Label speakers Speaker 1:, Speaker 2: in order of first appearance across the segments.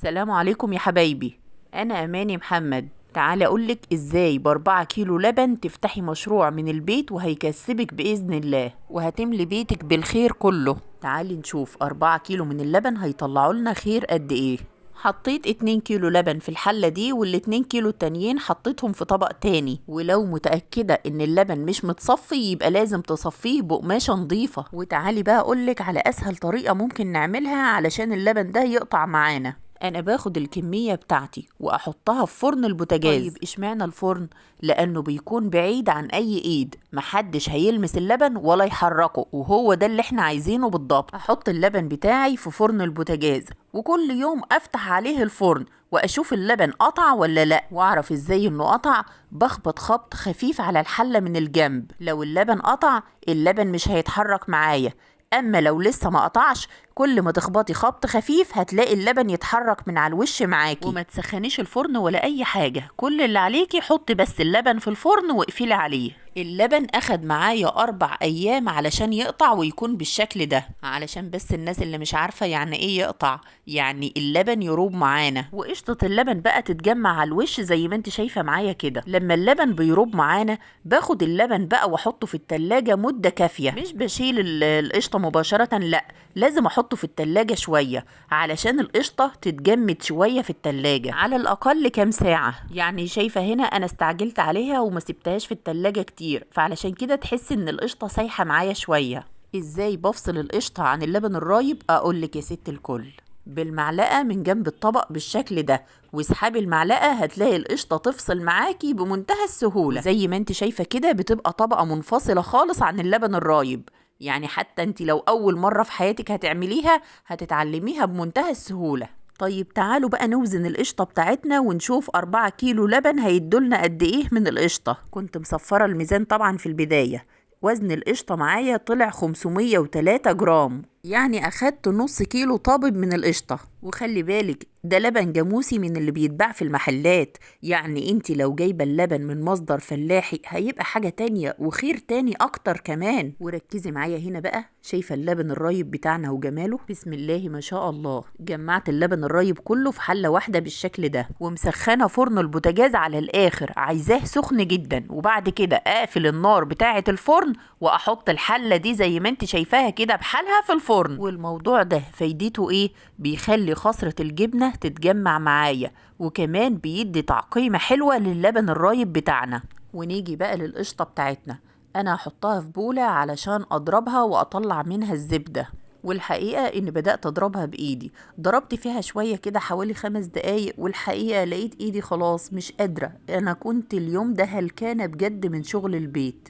Speaker 1: سلام عليكم يا حبايبي، أنا أماني محمد. تعالى أقولك إزاي ب4 كيلو لبن تفتحي مشروع من البيت وهيكسبك بإذن الله وهتملي بيتك بالخير كله. تعالي نشوف 4 كيلو من اللبن هيطلعوا لنا خير قد إيه. حطيت 2 كيلو لبن في الحلة دي، وال2 كيلو التانيين حطيتهم في طبق تاني. ولو متأكدة ان اللبن مش متصفي يبقى لازم تصفية بقماشة نظيفة. وتعالي بقى اقولك على اسهل طريقة ممكن نعملها علشان اللبن ده يقطع معانا. انا باخد الكمية بتاعتي واحطها في فرن البوتاجاز. طيب اشمعنى الفرن؟ لانه بيكون بعيد عن اي ايد، محدش هيلمس اللبن ولا يحركه، وهو ده اللي احنا عايزينه بالضبط. احط اللبن بتاعي في فرن البوتاجاز وكل يوم افتح عليه الفرن واشوف اللبن قطع ولا لا. واعرف ازاي انه قطع؟ بخبط خبط خفيف على الحلة من الجنب. لو اللبن قطع اللبن مش هيتحرك معايا، اما لو لسه ما قطعش كل ما تخبطي خبط خفيف هتلاقي اللبن يتحرك من على الوش معاكي. وما تسخنيش الفرن ولا اي حاجة، كل اللي عليكي حطي بس اللبن في الفرن واقفلي عليه. اللبن اخد معايا 4 ايام علشان يقطع ويكون بالشكل ده، علشان بس الناس اللي مش عارفة يعني ايه يقطع، يعني اللبن يروب معانا وقشطة اللبن بقى تتجمع على الوش زي ما انت شايفة معايا كده. لما اللبن بيروب معانا باخد اللبن بقى واحطه في التلاجة مدة كافية، مش بشيل القشطة مباشرة، لا لازم احطه في التلاجة شوية علشان القشطة تتجمد شوية في التلاجة على الاقل كام ساعة. يعني شايفة هنا انا استعجلت عليها وما سبتهاش في التلاجة كتير، فعلشان كده تحس ان القشطة سايحة معايا شوية. ازاي بفصل القشطة عن اللبن الرايب؟ اقولك يا ست الكل، بالمعلقة من جنب الطبق بالشكل ده، واسحبي المعلقة هتلاقي القشطة تفصل معاكي بمنتهى السهولة. زي ما انت شايفة كده بتبقى طبقة منفصلة خالص عن اللبن الرايب، يعني حتى انت لو اول مرة في حياتك هتعمليها هتتعلميها بمنتهى السهولة. طيب تعالوا بقى نوزن القشطة بتاعتنا ونشوف 4 كيلو لبن هيدولنا قد ايه من القشطة. كنت مصفرة الميزان طبعا في البداية. وزن القشطة معايا طلع 503 جرام، يعني اخدت نص كيلو طابب من القشطة. وخلي بالك ده لبن جاموسي من اللي بيتباع في المحلات، يعني انت لو جايبة اللبن من مصدر فلاحي هيبقى حاجة تانية وخير تاني اكتر كمان. وركزي معايا هنا بقى، شايفة اللبن الرايب بتاعنا وجماله؟ بسم الله ما شاء الله. جمعت اللبن الرايب كله في حلة واحدة بالشكل ده، ومسخنة فرن البوتاجاز على الاخر، عايزاه سخن جدا. وبعد كده اقفل النار بتاعة الفرن واحط الحلة دي زي ما انت شايفاها كده بحالها في الفرن. والموضوع ده فايدته ايه؟ بيخلي خصرة الجبنة تتجمع معايا، وكمان بيدي تعقيمة حلوة للبن الرايب بتاعنا. ونيجي بقى للقشطة بتاعتنا، انا هحطها في بولة علشان اضربها واطلع منها الزبدة. والحقيقة ان بدأت اضربها بايدي، ضربت فيها شوية كده حوالي 5 دقايق، والحقيقة لقيت ايدي خلاص مش قادرة. انا كنت اليوم ده هلكانة بجد من شغل البيت،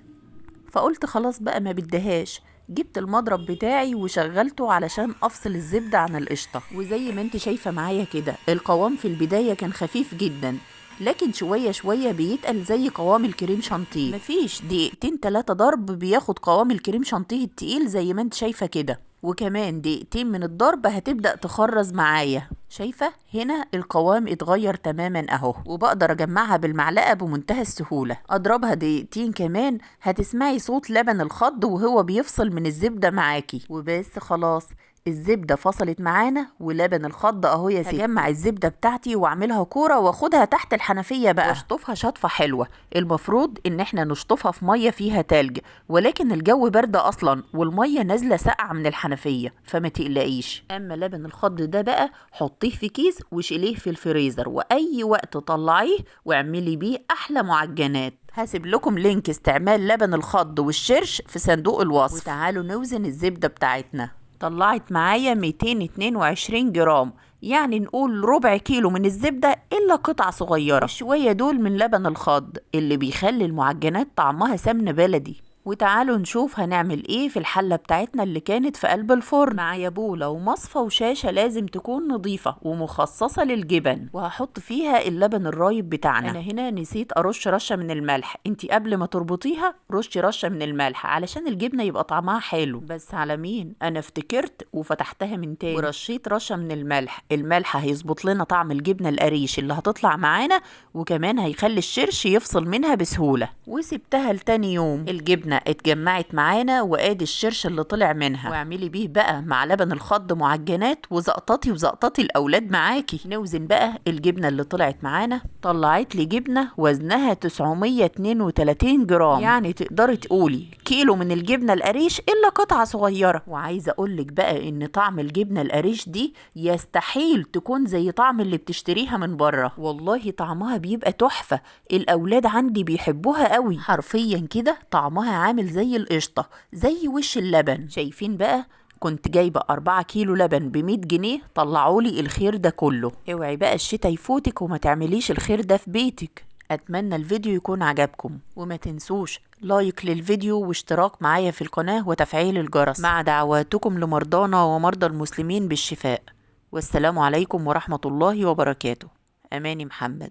Speaker 1: فقلت خلاص بقى ما بدهاش. جبت المضرب بتاعي وشغلته علشان افصل الزبدة عن القشطة. وزي ما انت شايفة معايا كده القوام في البداية كان خفيف جدا، لكن شوية شوية بيتقل زي قوام الكريم شانتيه. مفيش دقيقتين 3 ضرب بياخد قوام الكريم شانتيه التقيل زي ما انت شايفة كده، وكمان دقيقتين من الضرب هتبدأ تخرز معايا. شايفة هنا القوام اتغير تماما اهو، وبقدر اجمعها بالمعلقة بمنتهى السهولة. اضربها دقيقتين كمان هتسمعي صوت لبن الخض وهو بيفصل من الزبدة معاكي. وبس خلاص الزبدة فصلت معانا ولبن الخض اهو يا ستي. هجمع الزبدة بتاعتي واعملها كورة واخدها تحت الحنفية بقى واشطفها شطفة حلوة. المفروض ان احنا نشطفها في مية فيها تلج، ولكن الجو برد اصلا والمية نازلة ساقعة من الحنفية، فما تقلقيش. اما لبن الخض ده بقى حطيه في كيس وشيليه في الفريزر، واي وقت طلعيه واعملي بيه احلى معجنات. هسيب لكم link استعمال لبن الخض والشرش في صندوق الوصف. وتعالوا نوزن الزبدة بتاعتنا. طلعت معايا 222 جرام، يعني نقول ربع كيلو من الزبدة إلا قطع صغيرة. شوية دول من لبن الخض اللي بيخلي المعجنات طعمها سمن بلدي. وتعالوا نشوف هنعمل ايه في الحلة بتاعتنا اللي كانت في قلب الفرن. معايا بولة ومصفى وشاشة لازم تكون نظيفة ومخصصة للجبن، وهحط فيها اللبن الرايب بتاعنا. انا هنا نسيت ارش رشة من الملح، انتي قبل ما تربطيها رشي رشة من الملح علشان الجبنة يبقى طعمها حلو. بس على مين؟ انا افتكرت وفتحتها من تاني ورشيت رشة من الملح. الملح هيظبط لنا طعم الجبنة القريش اللي هتطلع معانا، وكمان هيخلي الشرش يفصل منها بسهولة. وسبتها لتاني يوم. الجبنة اتجمعت معانا، وادي الشرش اللي طلع منها. واعملي بيه بقى مع لبن الخض معجنات، وزقططي وزقططي الاولاد معاكي. نوزن بقى الجبنة اللي طلعت معانا، طلعت لي جبنه وزنها 932 جرام، يعني تقدري تقولي كيلو من الجبنة القريش الا قطعه صغيرة. وعايزه اقولك بقى ان طعم الجبنة القريش دي يستحيل تكون زي طعم اللي بتشتريها من بره، والله طعمها بيبقى تحفة، الاولاد عندي بيحبوها قوي، حرفيا كده طعمها عامل زي القشطه، زي وش اللبن. شايفين بقى كنت جايبة 4 كيلو لبن ب100 جنيه، طلعولي الخير ده كله. اوعي بقى الشتا يفوتك وما تعمليش الخير ده في بيتك. اتمنى الفيديو يكون عجبكم، وما تنسوش لايك للفيديو واشتراك معايا في القناة وتفعيل الجرس، مع دعواتكم لمرضانا ومرضى المسلمين بالشفاء. والسلام عليكم ورحمة الله وبركاته. أماني محمد.